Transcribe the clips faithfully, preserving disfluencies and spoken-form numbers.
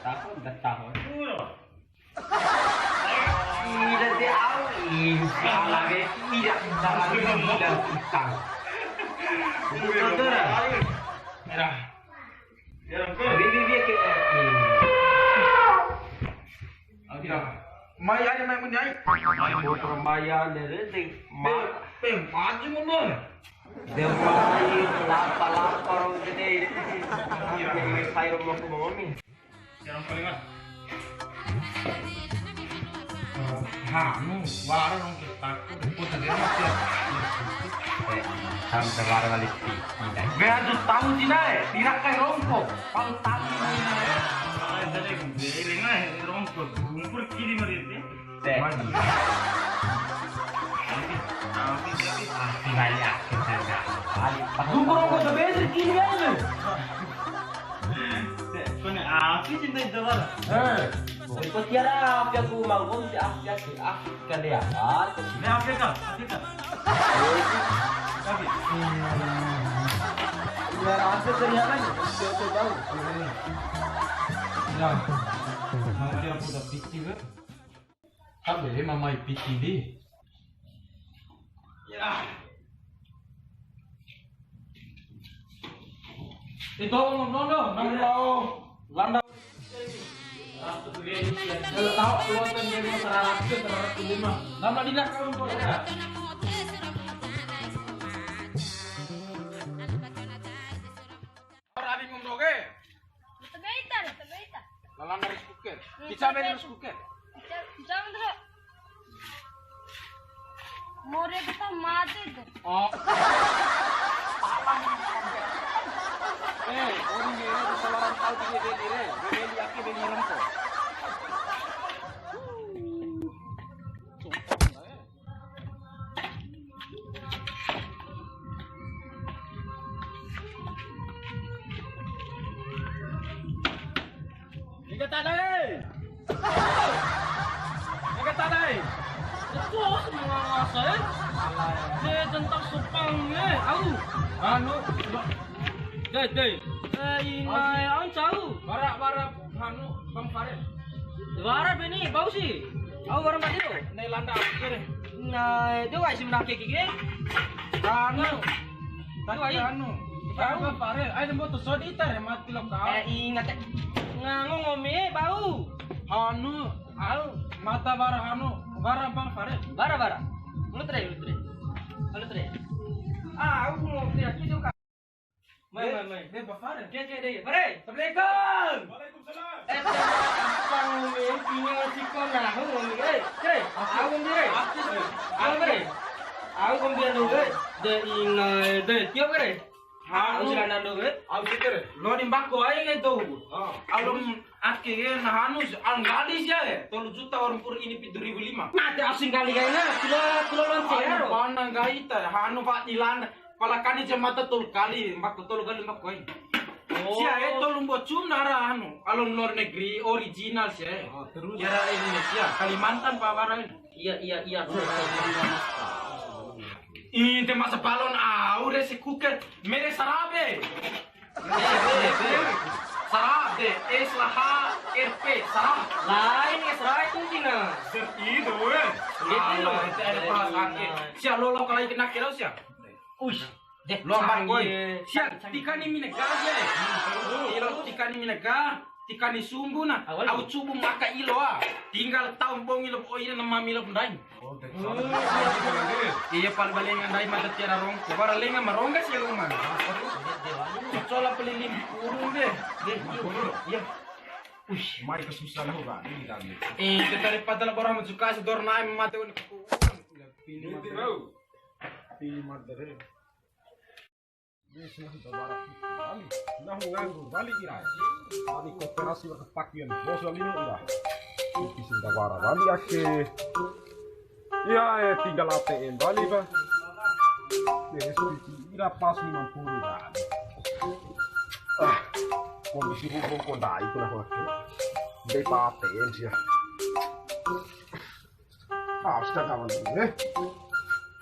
Takut dah tahu. Ida de au, insya Allah, be. Ida, insya Allah, ida utang. Itu kotor. Merah. Merah, kotor. Ini dia ke. Ada. Mai ada mai punya. Mai motor maya, ada, ada. Ma- Pe, pe, maju mundur. Dia mai lapa-lapa, orang gede. Mai sayur mau ke bawah nih. Yang paling, Mas. Hanu, wara rongko taku, repot aja, Mas, ya. Eh, sampai wara balik. Be, aduh, tahu sih, Nay. Tidak kayak rongko. Tahu, tahu, Nay. Ah, jadi, beli, Nay, rongko. Lumpur kiri, mari, ya. Te. Maju. Tapi, tapi, tapi. Ah, tinggal ya, kita nggak balik. Lumpur rongko sebesar kiri aja, Nay. Kone api cinta itu, Bang. Eh, ko tiwara api aku mau, kau tidak api aku, ah, kalian. Ini api, Kak? Api, Kak? Tapi. Tiwara api kelihatan, coba tahu. Ya, mungkin aku udah pikir, Kak. Tabe, ma mai piti di. Ya. Ito, ngono, ngono, nang lao landa. Kalau tahu, keluarkan dia, lima, seratus, seratus lima. Nama dinas kau, Bos, ya? Orang ada ngomong, oke? Tabe ita, tabe ita. Lalana rice cooker. Iya, kita beli tabe. Rice cooker. Kita, kita beli. More kita mati tuh. Oh. Eh, orang dia itu selaran tahu dia beli, re. Dia beli aki, beli rempah. Ika tadai. Ika tadai. Terus mengawasa, eh? Dia tentang sepang, eh, au. Anu, dai, dai. Eh, ina, au cau. Bara, bara. Hanu, Bang Farid. Wara beni, bau si. Au wara mati tu. Nai landa akhir. Nah, itu wai si menake kiki. Hanu. Tadi wai. Hanu. Bau. Bang Farid, ai dembo tu sodi tar ya mati lo kau. Eh, ingat, eh. Ngango ngomi, bau. Hanu, au, mata bara hanu, bara Bang Farid. Bara, bara. Mulut re, mulut re. Mulut re. Ah, aku mau lihat itu, Kak. Mai, mai, mai. Be, Bang Farid. Ke, ke, de. Farid. Assalamualaikum. Waalaikumsalam. Eh, Bang, ini masih kau nahu, Bang. Eh, kere. Aku ambil, eh. Aku ambil, eh. Aku ambil dulu, eh. De ina, de. Tio, kere. Ha, aku sila nando, eh. Aku kere. Lo di mbako aja, eh, tuh. Oh. Alum ake, eh, nah, anu, alum gadis ya, eh. Tolu juta orang pur ini pi dua ribu lima. Mati asing kali kayaknya. Kilo, kilo lonce, anu, ya, lo. Panang gaita, anu, Pak Dilan. Pala kani jamata tolu kali, mbako tolu kali mbako ai. Oh. Sia e tolu mbocu nara anu, alun luar negeri original sia e. Oh, terus? Tiwara Indonesia, Kalimantan pa wara e. Iya, iya, iya. Ih, te masa palon au re si kuker, mere sarabe. Sarabe, es lah H R P, sarah. Lain, es lah itu Cina. Itu, weh. Itu. Alah, itu ada perasaan ke. Sia lolo kalau kena kira sia. Uish. Deh, loa mbako e. Sia, tikani mine ga sia e. Ilo, tikani mine ga, tikani sumbu na. Au cubu maka ilo a. Tinggal tau bongi lo, oi na mami lo ndai. Oh, iya, pala balenga ndai mada tiwara rongko. Wara lenga ma rongga sia uma. Cola pelilim urung de. Iya. Ush, mai kesusahan lo, Bang. Ini kami. Eh, daripada labora mencuka sedor naik mate. Pilih mate. Pilih mate. Wis, nah, wara bali. Nah, nganggur bali kira. Bali koperasi wara pakian. Bos lino ira. Isi wara bali ake. Iya, eh, tinggal A T M bali, Bang. Wis, ira pas lima puluh bali. Ah, kondisi rukun kondai itu lah, Bang. Ndai pa A T M sih ya. Harus dah kawan ini, eh.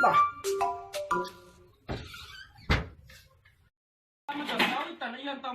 Nah. Macam tahu ikan, ikan tahu.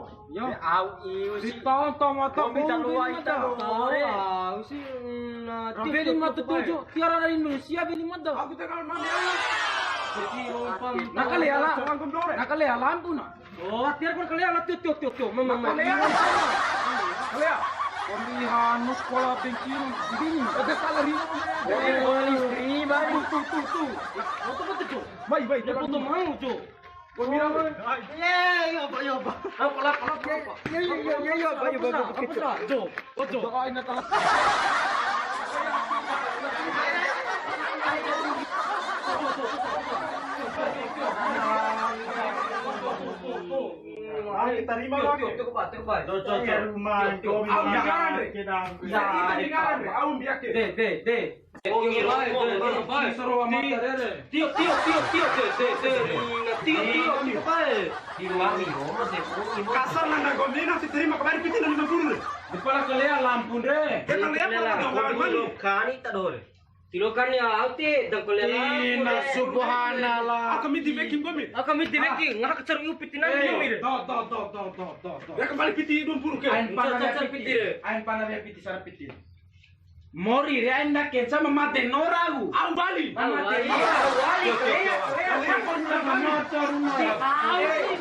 Yo. Au iu si. Ditonton mata. Kombi ta luai ta luai. Au si. Weli mata tuju. Tiwara dari Indonesia weli mata. Aku tak kenal mami. Nakale ala. Nakale ala ampun. Oh, tiar kon kalea la tio tio tio tio. Mama, mama. Kalea. Kalea. Kami hanu sekolah banking ini. Ada salah ini. Dari sekolah listrik, Bang. Tuh, tuh, tuh, tuh. Foto betul, Jo. Baik, baik. Dia foto mau, Jo. Kau bilang. Iya, iya, Pak, iya, Pak. Apa lah, apa lah, apa? Iya, iya, iya, iya, Pak, iya, Pak. Apa, apa, Jo. Ojo. Doain atas. Ayo, tarima lagi. Cukup, Pak, cukup, Pak. Cukup, cukup. Rumah, Au, jangan, Re. Jangan, jangan, Re. Au, biar ke. Deh, deh, deh. Tio, tio, tio, tio, tio, tio, tio, tio, tio, tio, tio, tio, tio. Kasar nanda goni, nanti terima kembali piti lima puluh. Kepala kalea lampu, Re. Kita lihat, Pak, dong, kawan mani. Kani tak dore. Tilo kan ya, au ti, dan kalea lampu, Re. Inna subhanallah. Aka miti beki, gua, Mi. Aka miti beki, ngaha kacar iu piti nang, Re. Do, do, do. Ya, kembali piti dua puluh ke. Ain pana piti, Re. Ain pana piti, sara piti. Mori re aina kenca ma made nora ku. Au wali. Ma made nora. Au wali. Au wali. Au wali. Au wali.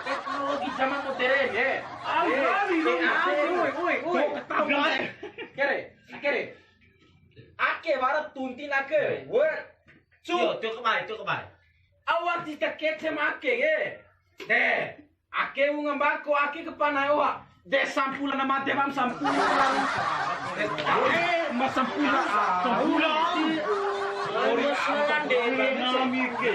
Teknologi zaman modern, ya. Au wali. Oi, oi, oi. Kere, kere. Ake wara tunti na ke. Word. Cu. Yo, tio kabai, tio kabai. Au artis ka kece ma ake ke. De. Ake wunga mbako, ake ke pana oha. De sampula na made mam sampula. Eh, ma sampula. Sampula. Ori sampula de. Nami ke.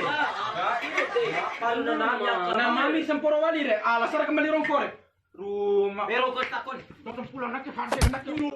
Na mami samporo wali re. Ala sara kembali rongko re. Ruma. Pero ko takon. Potong pulang nanti hande nanti.